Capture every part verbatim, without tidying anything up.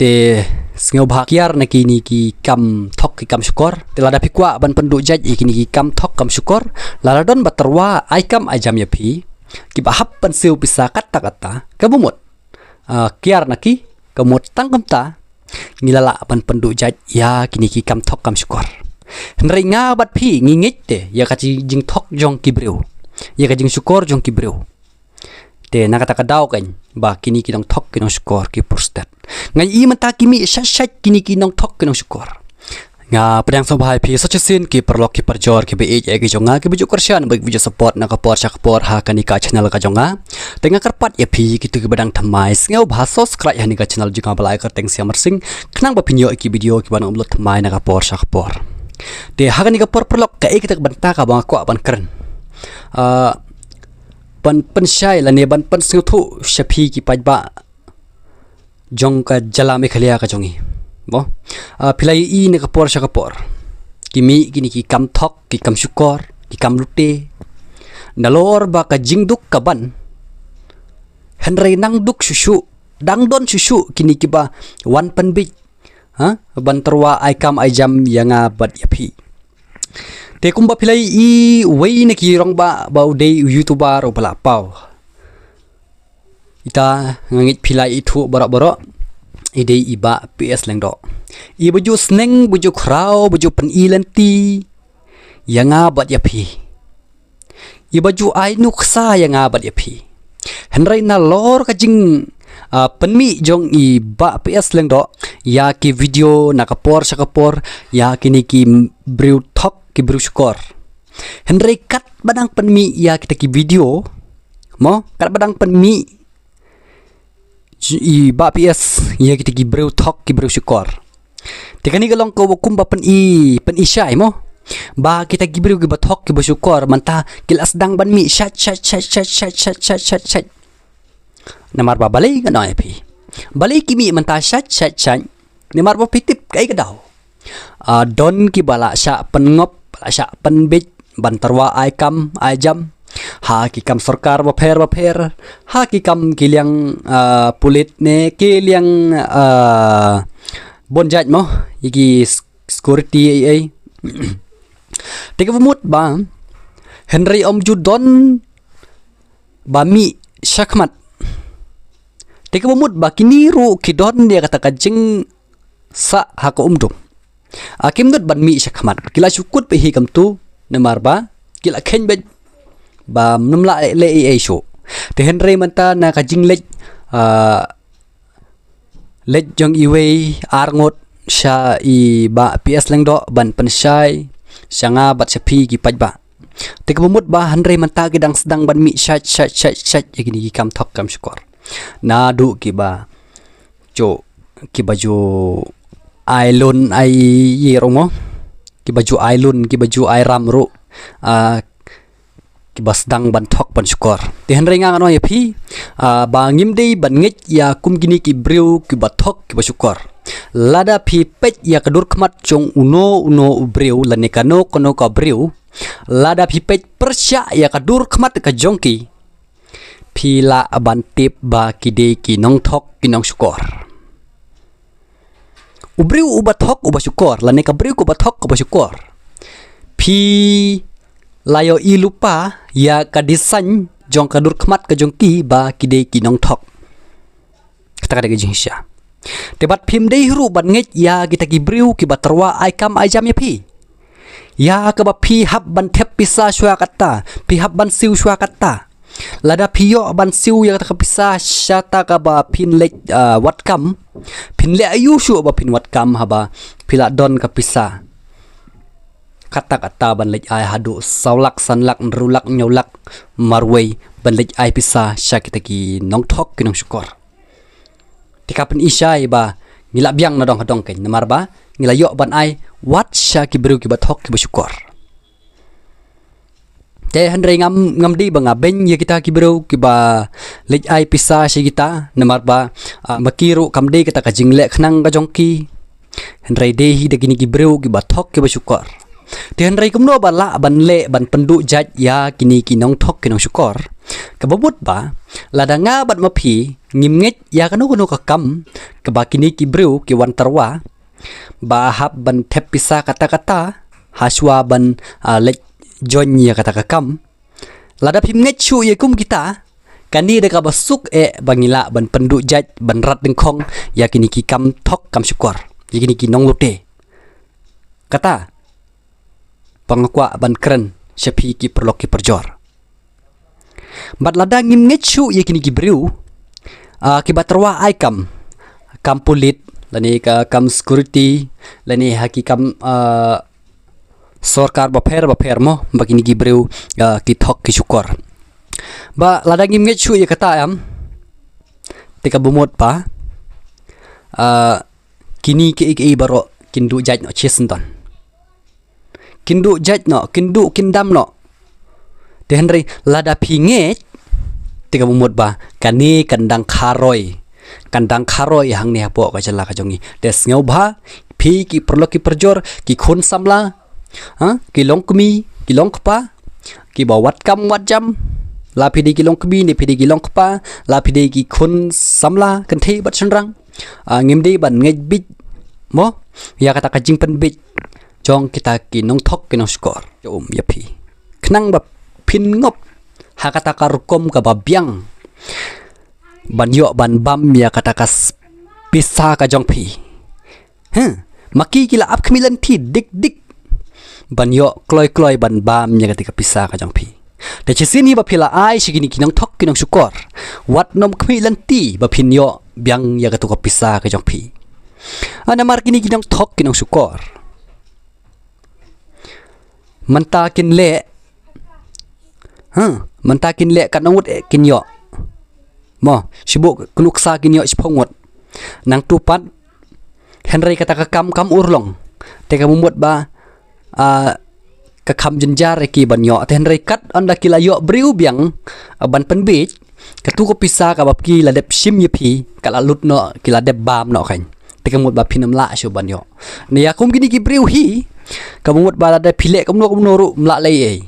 Te sngewbha kiar na kine ki kam thok ki kam shukor. Te lada phi kwah ban pynduh jait ïa kine ki kam thok kam shukor, lada don ba tyrwa ai kam ai jam ïa phi kiba hap ban siew pisa katta katta, kaba mut, ah, kiar na ki, ka mut tang kumta ngi la lah ban pynduh jait ïa kine ki kam thok kam shukor. Hynrei nga bad phi ngi ngeit te ïa ka jingthok jong ki briew, ïa ka jingshukor jong ki briew. Te na kata ka daw kan ba kine ki nongthok ki nongshukor ki pur stet. Nga i mynta ki mih shait shait kine ki nongthok ki nongshukor. Nga pdiang sngewbha ïa phi sa shisien ki paralok ki parajor kiba ïeit ïa ki jong nga, kiba ju kyrshan bad kiba ju support na ka por sha ka por ha kane ka channel ka jong nga. Te nga kyrpad ïa phi kito kiba dang thymmai, sngewbha subscribe ha kane ka channel jong nga ba la ai kyrteng Siam Marsing, khnang ba phin ïoh ïa ki video kiba nang upload thymmai na ka por sha ka por. Te ha kane ka por paralok, kaei kata ka bynta kaba nga kwah ban kren, ah, ban pynshai lane ban pynsngewthuh sha phi ki paidbah jong ka jylla Meghalaya ka jong ngi. Mo, ah, phi la ïohi na ka por sha ka por ki mih kine ki kam thok ki kam shukor ki kam lute. Nalor ba ka jingduk ka ban, hynrei nang duk shuh shuh, dang don shuh shuh kine kiba wan pynbeit, ha, ban tyrwa ai kam ai jam ïa nga bad ïa phi. Te kumba phi la ïohi, uwei na ki rangbah ba u dei u YouTuber uba la paw, ita nga ngeit phi la ithuh baroh baroh, i dei i Bah P S Lyngdoh. Iba ju sneng, ba ju khraw, ba ju pyni lynti ïa nga bad ïa phi, iba ju ai nuksa ïa nga bad ïa phi. Hynrei nalor ka jing, ah, pynmih jong i Bah P S Lyngdoh ïa ki video na ka por sha ka por ïa kine ki briew thok ki briew shukor, hynrei katba dang pynmih ïa kita ki video, mo, katba dang pynmih i Bah P S ïa kita ki briew thok ki briew shukor, te kane ka long kaba kumba pyni, pyni shai, mo, ba kita ki briew kiba thok kiba shukor mynta ki la sdang ban mih shait shait shait. Namar ba balei ngan ong ïa phi, balei ki mih mynta shait shait shait? Namar ba phi tip kaei ka daw. Ah, don kiba la shah pynngop, la shah pynbeit ban tyrwa ai kam ai jam ha ki kam sorkar bapher bapher, ha ki kam ki liang, ah, pulit ne ki liang, ah, bun jait, mo, ïa ki s-, security ei ei. Te kaba mut ba, hynrei ym ju don ba mih shakhmat. Te kaba mut ba kine ruh ki don ïa kata ka jingsah ha ka umdum. Ah, kim nud ban mih shakhmat, ki la shu kut beit hi kumto, namar ba ki la kheiñ beit ba ym lah leh ei ei shuh. Te hynrei mynta na ka jingleit, ah, leit jong iwei ar ngut sha i Bah P S Lyngdoh ban pynshai sha nga bad sha phi ki paidbah. Te kaba mut ba hynrei mynta ki dang sdang ban mih shait shait shait shait ïa kine ki kam thok kam shukor. Naduh kiba ju, kiba ju ai lun ai ïa ruh, mo, kiba ju ai lun kiba ju ai ram ruh, ah, kiba sdang ban thok ban shukor. Te hynrei nga ngan ong ïa phi, ah, ba ngim dei ban ngeit ïa kum kine ki briew kiba thok kiba shukor. Lada phi peit ïa ka dur khmat jong uno uno u briew lane kano kano ka briew, lada phi peit pyrshah ïa ka dur khmat ka jong ki, phi lah ban tip ba ki dei ki nongthok ki nongshukor. U briew uba thok uba shukor lane ka briew kaba thok kaba shukor, phi la ïohi lypa ïa ka design jong ka dur khmat ka jong ki ba ki dei ki nongthok. Kata ka dei ka jingshisha. Te bad phim dei ruh ban ngeit ïa kita ki briew kiba tyrwa ai kam ai jam ïa phi, ïa kaba phi hap ban thep pisa shuwa katta, phi hap ban siew shuwa katta. Lada phi ïoh ban siew ïa kata ka pisa shata kaba phin leit, ah, wad kam, phin leh aïu shuh ba phin wad kam haba phi la don ka pisa katta katta ban leit ai haduh saw lak, san lak, hynriew lak, hynñiew lak marwei ban leit ai pisa sha kita ki nongthok ki nongshukor. Te ka pyni shai ba ngi la biang na dong ha dong kein, namar ba ngi la ïoh ban ai wat sha ki briew kiba thok kiba shukor. Te hynrei ngam, ngam dei ba nga beiñ ïa kita ki briew kiba leit ai pisa sha kita, namar ba, ah, ma ki ruh kam dei kata ka jingleh khnang ka jong ki. Hynrei dei hi da kine ki briew kiba thok kiba shukor. Te hynrei kumno ba lah ban leh ban pynduh jait ïa kine ki nongthok ki nongshukor? Kaba mut ba lada nga bad ma phi ngim ngeit ïa kano kano ka kam kaba kine ki briew ki wan tyrwa ba hap ban thep pisa kata kata hashwa ban, ah, leit join ïa kata ka kam. Lada phim ngeit shuh ïa kum kita, kane da kaba suk eh ba ngi lah ban pynduh jait ban rat dyngkhong ïa kine ki kam thok kam shukor, ïa kine ki nonglute. Kata ba nga kwah ban kren sha phi ki paralok ki parajor. Bad lada ngim ngeit shuh ïa kine ki briew, ah, kiba tyrwa ai kam, kam pulit, lane ka kam security, lane ha ki kam, ah, sorkar bapher bapher mo, ba kine ki briew, ah, ki thok ki shukor. Ba lada ngim ngeit shuh ïa kata em, te kaba mut ba, ah, kine kiei kiei baroh kin duh jait noh shisyndon. Kin duh jait noh, kin duh kin dam noh. Te hynrei lada phi ngeit, te kaba mut ba kane kan dang kharoi, kan dang kharoi hangne hapoh ka jylla ka jong ngi. Te sngewbha phi ki paralok ki parajor, ki khun samla, ha, ki longkmie, ki longkpa, kiba wad kam wad jam, la phi dei ki longkmie ne phi dei ki longkpa, la phi dei ki khun samla kynthei bad shynrang, ah, ngim dei ban ngeit bit mo ïa kata ka jingpynbit jong kita ki nongthok ki nongshukor. Ïa um ïa phi, khnang ba phin ngop ha kata ka rukom kaba biang ban ïoh ban bam ïa kata ka s-, pisa ka jong phi. Huh? Ma ki ki la ap khmih lynti dik dik ban ïoh kloi kloi ban bam ïa kata ka pisa ka jong phi. Te shisien hi ba phi la ai sha kine ki nongthok ki nongshukor, wat nym khmih lynti ba phin ïoh biang ïa kata ka pisa ka jong phi. Ah, namar kine ki nongthok ki nongshukor mynta kin leh, ha, mynta kin leh katno ngut eh kin ïoh mo, shibun ka nuksa kin ïoh shiphew ngut. Nangtu pat, hynrei kata ka kam kam urlong. Te kaba mut ba, ah, ka kham jynjar ïa ki ban ïoh. Te hynrei kat ynda ki la ïoh briew biang, ah, ban pynbit, katu ka pisa kaba ki la dep shim ïa phi ka la lut noh, ki la dep bam noh kan. Te kaba mut ba phin ym lah shuh ban ïoh. Ne ïa kum kine ki briew hi, kaba mut ba lada phi leh kumno kumno ruh ym lah lei ei.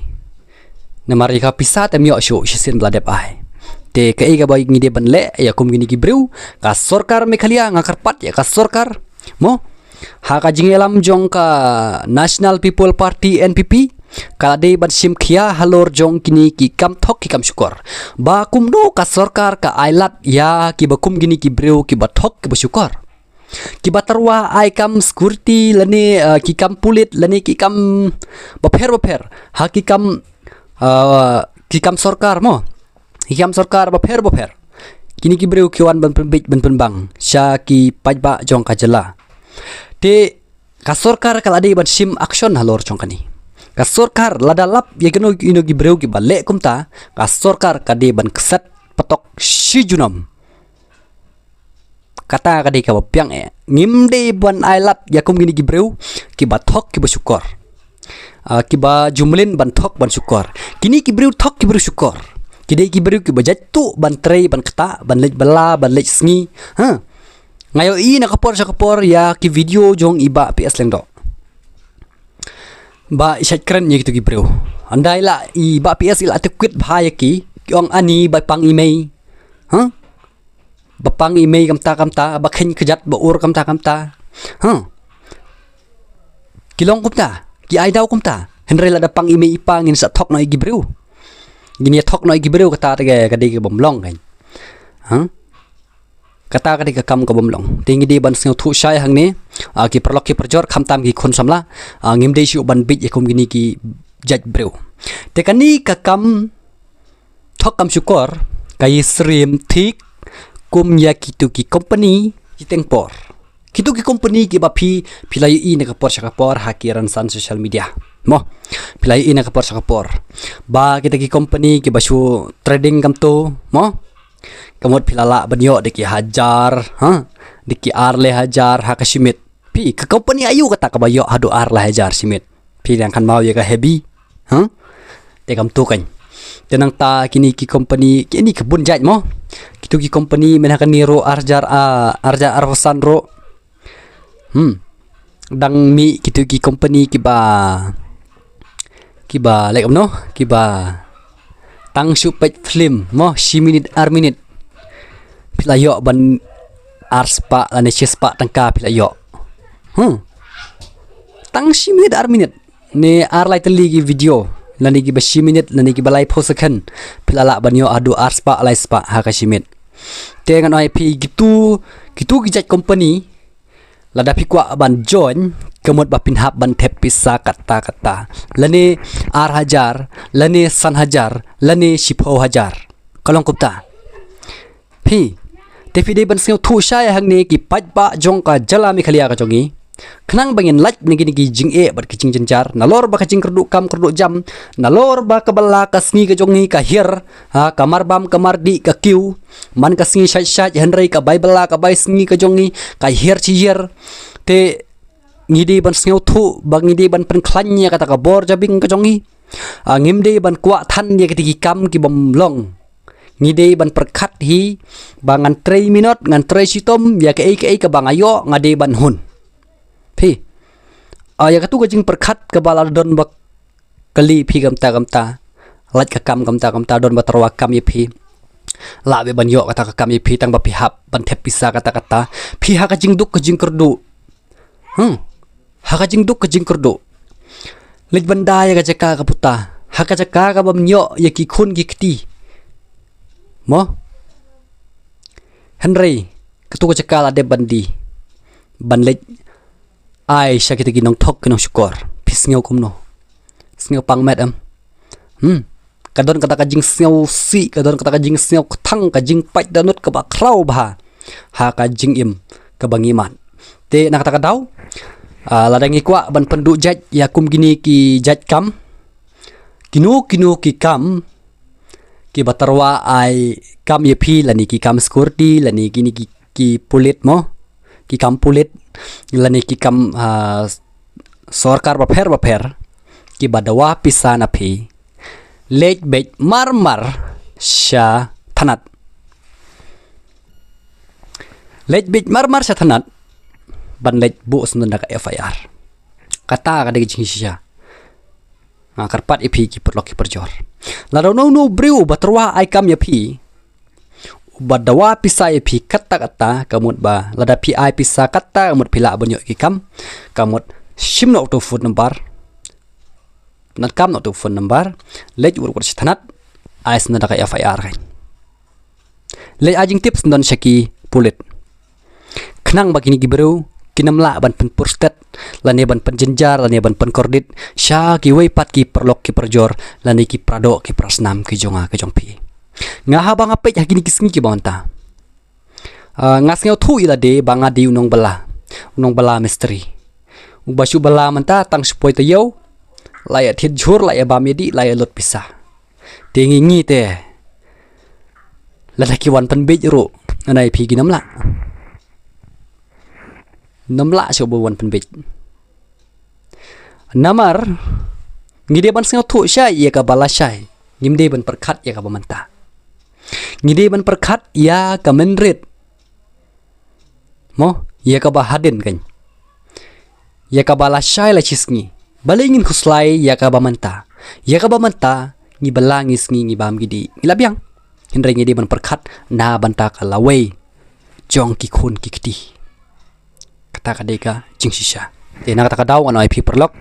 Namar ïa ka pisa te ym ïoh shuh shisien ba la dep ai. Te kaei kaba ngi dei ban leh ïa kum kine ki briew, ka sorkar Meghalaya, nga kyrpad ïa ka sorkar mo, ha ka jingïalam jong ka National People Party, N P P, ka la dei ban shim khia halor jong kine ki kam thok ki kam shukor, ba kumno ka sorkar ka ai lad ïa kiba kum kine ki briew kiba thok kiba shukor, kiba tyrwa ai kam security lane, eh, ki kam pulit lane ki kam bapher bapher, ha ki kam, eh, ki kam sorkar mo, ki kam sorkar bapher bapher. Kine ki briew ki wan ban pynbit ban pynbang sha ki paidbah jong ka jylla. Te ka sorkar ka la dei ban shim action halor jong kane. Ka sorkar lada lap ïa kino kino ki briew kiba leh kumta, ka sorkar ka dei ban kset patok shi junom. Kata ka dei kaba biang eh. Ngim dei ban ai lad ïa kum kine ki briew kiba thok kiba shukor, ah, kiba ju mlien ban thok ban shukor. Kine ki briew thok ki briew shukor, ki dei ki briew kiba jait tuh ban trei ban ktah, ban leit bylla ban leit sngi. Ha. Nga ïohi na ka por sha ka por ïa ki video jong i Bah P S Lyngdoh ba i shait kren ïa kitu ki briew. Ynda i la, i Bah P S i la tikwit bha ïa ki, ki ong ani ba pang i mei. Ha? Ba pang i mei kumta kumta, ba kheiñ kjat ba ur kumta kumta. Ha? Ki long kumta, ki ai daw kumta. Hynrei lada pang i mei i pa ngin sa thok noh ïa ki briew. Ngin ïa thok noh ïa ki briew, kata te ka dei ka bym long kan. Ha? Kata ka dei ka kam ka bym long. Te ngi dei ban sngewthuh shai hangne, ah, ki paralok ki parajor, khamtam ki khun samla, ah, ngim dei shuh ban bit ïa kum kine ki jait briew. Te kane ka kam thok kam shukor ka ïasyriem thik kum ïa kitu ki company shiteng por. Kitu ki company kiba phi, phi la ïohi na ka por sha ka por ha ki rynsan social media mo. Phi la ïohi na ka por sha ka por ba kita ki company kiba shu trading kumtu mo, ka mut phi la lah ban ïoh da ki hajar, ha, da ki ar lai hajar ha ka shi minit. Phi, ka company aïu kata kaba ïoh haduh ar lai hajar shi minit? Phi dang kynmaw ïa ka heavy, ha? Te kumtu kan. Te nangta kine ki company, kine ki bun jait mo. Kitu ki company mynta kane ruh ar hajar, ah, ar hajar arphew san ruh. Hmm. Dang mih kitu ki company kiba kiba leh kumno, kiba tang shu peit film mo, shi minit ar minit phi la ïoh ban ar spah lane shi spah tyngka phi la ïoh. Hmm. Tang shi minit ar minit ne ar lai tylli ki video lane kiba shi minit lane kiba laiphew second phi la lah ban ïoh haduh ar spah lai spah ha ka shi minit. Te ngan ong ïa phi kitu, kitu ki jait company, lada phi kwah ban join, ka mut ba phin hap ban thep pisa katta katta. Lane ar hajar, lane san hajar, lane shiphew hajar. Ka long kumta. Phi, te phi dei ban sngewthuh shai hangne ki paidbah jong ka jylla Meghalaya ka jong ngi. Khnang ba ngin lait na kine ki jingeh bad ki jingjynjar, nalor ba ka jingkyrduh kam kyrduh jam, nalor ba ka bylla ka sngi ka jong ngi ka hiar, ha, ka marbam ka mardih ka kiew, man ka sngi shait shait hynrei ka bai bylla ka bai sngi ka jong ngi ka hiar shi hiar. Te ngi dei ban sngewthuh ba ngi dei ban pynkhlaiñ ïa kata ka bor jabieng ka jong ngi. Ah, ngim dei ban kwah than ïa kata ki kam ki bym long. Ngi dei ban pyrkhat hi ba ngan trei minot, ngan trei shitom, ïa kaei kaei kaba nga ïoh nga dei ban hun. Phi, ah, ïa katu ka jingpyrkhat kaba la don ba kali phi kumta kumta, lait ka kam kumta kumta, don ba tyrwa kam ïa phi. Lah beit ban ïoh kata ka kam ïa phi tang ba phi hap ban thep pisa katta katta. Phi ha ka jingduk ka jingkyrduh. Hmm. Ha ka jingduk ka jingkyrduh, leit ban da ïa ka jaka ka puta, ha ka jaka ka bym ïoh ïa ki khun ki kti. Mo? Hynrei katu ka jaka la dep ban die, ban leit ai sha kita ki nongthok ki nongshukor. Phi sngew kumno? Sngew pang met em? Hmm. Ka don kata ka jingsngewsih, ka don kata ka jingsngewkthang, ka jingpait dohnud kaba khraw bha ha ka jingim kaba ngi mad. Te na kata ka daw, ah, lada ngi kwah ban pynduh jait ïa kum kine ki jait kam, kino kino ki kam kiba tyrwa ai kam ïa phi, lane ki kam security, lane kine ki, ki pulit mo, ki kam pulit, lane ki kam, ah, sorkar bapher bapher kiba dawa pisa na phi, leit beit marmar sha thanat. Leit beit marmar sha thanat ban leit buh syndon da ka F I R. Kata ka dei ka jingshisha. Nga kyrpad ïa phi ki paralok ki parajor, lada uno uno u briew uba tyrwa ai kam ïa phi, uba dawa pisa ïa phi katta katta, ka mut ba lada phi ai pisa katta ka mut phi lah ban ïoh ki kam, ka mut shim noh uto u phone number, pyndap noh uto u phone number, leit wut wut sha thanat, ai syndon da ka F I R kan. Leit ai jingtip syndon sha ki pulit, khnang ba kine ki briew kin ym lah ban pynpurstet, lane ban pynjynjar, lane ban pynkordit sha kiwei pat ki paralok ki parajor, lane ki paradoh ki parasnam ki jong nga ki jong phi. Nga haba nga peit ha kine ki sngi kiba mynta, ah, nga sngewthuh ïa lade ba nga dei u nongbylla, u nongbylla mistri. Uba shu bylla mynta tang shu poi taïew, la ïa thied jhur, la ïa bam ïa dih, la ïa lut pisa. Te ngi ngi te, lada ki wan pynbiej ruh, nga ong ïa phi kin ym lah. Kin ym lah shuh ban wan pynbiej. Namar ngi dei ban sngewthuh shai ïa kaba lashai, ngim dei ban pyrkhat ïa kaba mynta. Ngi dei ban pyrkhat ïa ka mynried. Mo, ïa kaba hadien kan. Ïa kaba lashai la shisngi. Balei ngin khuslai ïa kaba mynta? Ïa kaba mynta ngi bylla ngi sngi, ngi bam ngi dih, ngi la biang. Hynrei ngi dei ban pyrkhat na bynta ka lawei jong ki khun ki kti. Kata ka dei ka jingshisha. Te na kata ka daw ngan ong ïa phi paralok,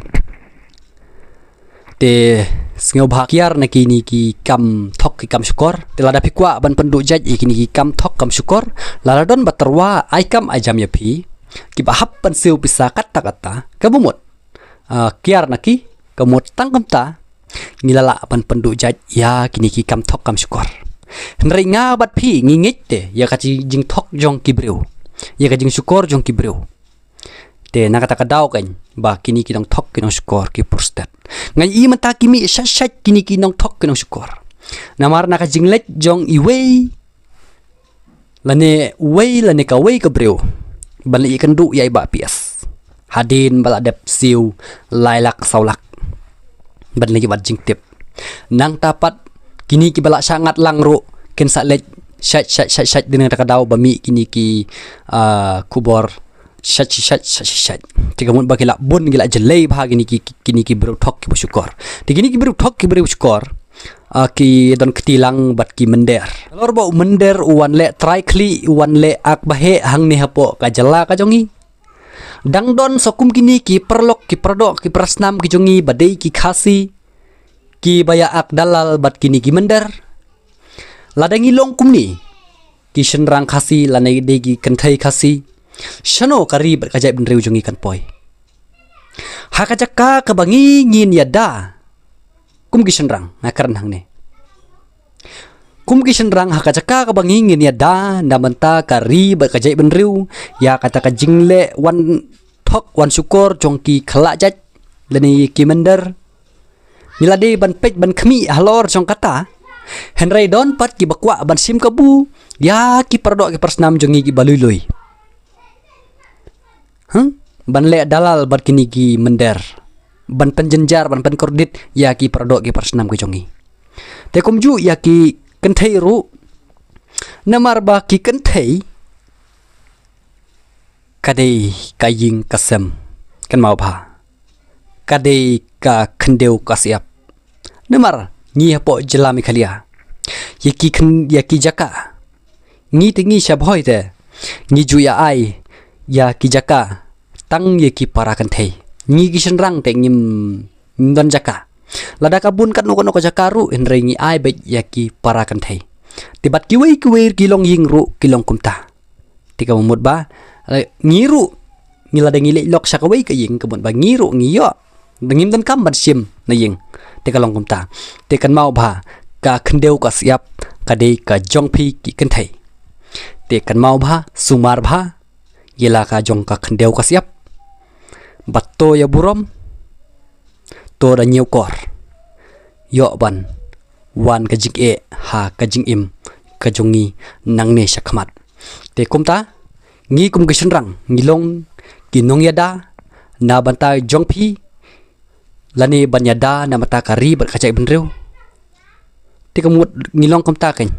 te sngewbha kiar na kine ki kam thok ki kam shukor. Te lada phi kwah ban pynduh jait ïa kine ki kam thok kam shukor, lada don ba tyrwa ai kam ai jam ïa phi, kiba hap ban siew pisa katta katta, kaba mut, ah, kiar na ki, ka mut tang kumta ngi la lah ban pynduh jait ïa kine ki kam thok kam shukor. Hynrei nga bad phi ngi ngeit te ïa ka jingthok jong ki briew, ïa ka jingshukor jong ki briew. Te na kata ka daw kan ba kine ki nongthok ki nongshukor ki purstet. Nga i mynta ki mih shait shait kine ki nongthok ki nongshukor. Namar na ka jingleit jong iwei lane uwei lane kawei ka briew ban leit ïakynduh ïa i Bah P S, hadien ba la dep siew lai lak saw lak ban leit wad jingtip. Nangta pat kine kiba la shah ngat lang ruh kin sa leit shait shait shait shait. Dei na kata ka daw ba mih kine ki, ah, khubor Shait shi shait, shait shi shait. Te ka mut ba ki la bun, ki la jlei bha kine ki, kine ki briew thok kiba shukor. Te kine ki briew thok ki briew shukor, ah, ki don kti lang bad ki mynder. Halor ba u mynder u wan leh trai khlieh, u wan leh ak ba heh hangne hapoh ka jylla ka jong ngi. Dang don sa kum kine ki paralok, ki paradoh, ki parasnam ki jong ngi ba dei ki Khasi, kiba ïa ak dalal bad kine ki mynder. Lada ngi long kumne, ki shynrang Khasi lane dei ki kynthei Khasi, shano ka ri bad ka jaitbynriew jong ngi kan poi? Ha ka jaka kaba ngi ngin ïada kum ki shynrang, nga kren hangne. Kum ki shynrang, ha ka jaka kaba ngi ngin ïada na bynta ka ri bad ka jaitbynriew, ïa kata ka jingleh wan thok wan shukor jong ki khlajait lane ki mynder, ngi la dei ban peit ban khmih halor jong kata. Hynrei don pat kiba kwah ban shim kabu ïa ki paradoh ki parasnam jong ngi kiba lui lui. Hmm? Ban leh dalal bad kine ki mynder, ban pynjynjar, ban pynkordit ïa ki paradoh ki parasnam ki jong ngi. Te kumjuh ïa ki kynthei ruh, namar ba ki kynthei ka dei ka ïing ka sem, kynmaw bha, ka dei ka khyndew ka shyiap. Namar ngi hapoh jylla Meghalaya, ïa ki khyn-, ïa ki jaka, ngi te ngi sha Bhoi te ngi ju ïa ai ïa ki jaka tang ïa ki para kynthei. Ngi ki shynrang te ngim, ngim don jaka. Lada ka bun katno katno ka jaka ruh, hynrei ngi ai beit ïa ki para kynthei. Te bad kiwei kiwei ki longïing ruh ki long kumta. Te ka mut ba, eh, ngi ruh, ngi lada ngi leit lok sha kawei ka ïing, ka mut ba ngi ruh ngi ïoh, da ngim donkam ban shim na ïing. Te ka long kumta. Te kynmaw bha, ka khyndew ka shyiap ka dei ka jong phi ki kynthei. Te kynmaw bha, sumar bha ïa la ka jong ka khyndew ka shyiap. Bad to ïa burom, to da ñiewkor, ïoh ban wan ka jingeh ha ka jingim ka jong ngi nangne sha khmat. Te kumta, ngi kum ki shynrang ngi long ki nongïada na bynta jong phi, lane ban ïada na bynta ka ri bad ka jaitbynriew. Te ka mut ngi long kumta kein.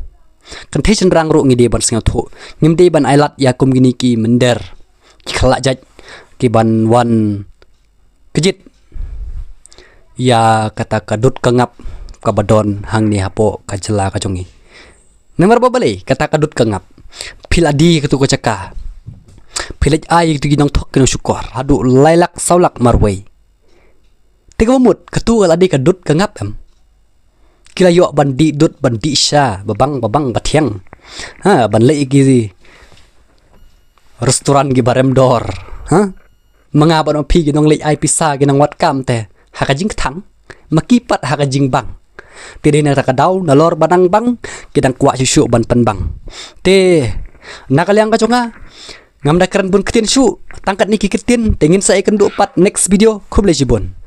Kynthei shynrang ruh ngi dei ban sngewthuh. Ngim dei ban ailad ïa kum kine ki mynder, ki khlajait, ki ban wan kjit ïa kata ka dud ka ngap kaba don hangne hapoh ka jylla ka jong ngi. Namar ba balei kata ka dud ka ngap? Phi la die katu ka jaka, phi leit ai katu ki nongthok ki nongshukor haduh lai lak saw lak marwei. Te kaba mut katu ka la dei ka dud ka ngap em? Ki la ïoh ban dih dud, ban dih sha, ba bang ba bang ba thiang. Ha, ban leit ki restaurant kiba rem dor. Ha? Ma nga bad ma phi ki nongleit ai pisa, ki nongwad kam te ha ka jingkthang, ma ki pat ha ka jingbang. Te dei na kata ka daw nalor ba dang bang ki dang kwah shuh shuh ban pynbang. Te na ka liang ka jong nga, ngam da kren bun ktien shuh, tang katne ki ktien, te ngin sa ïakynduh pat next video. Khublei shibun.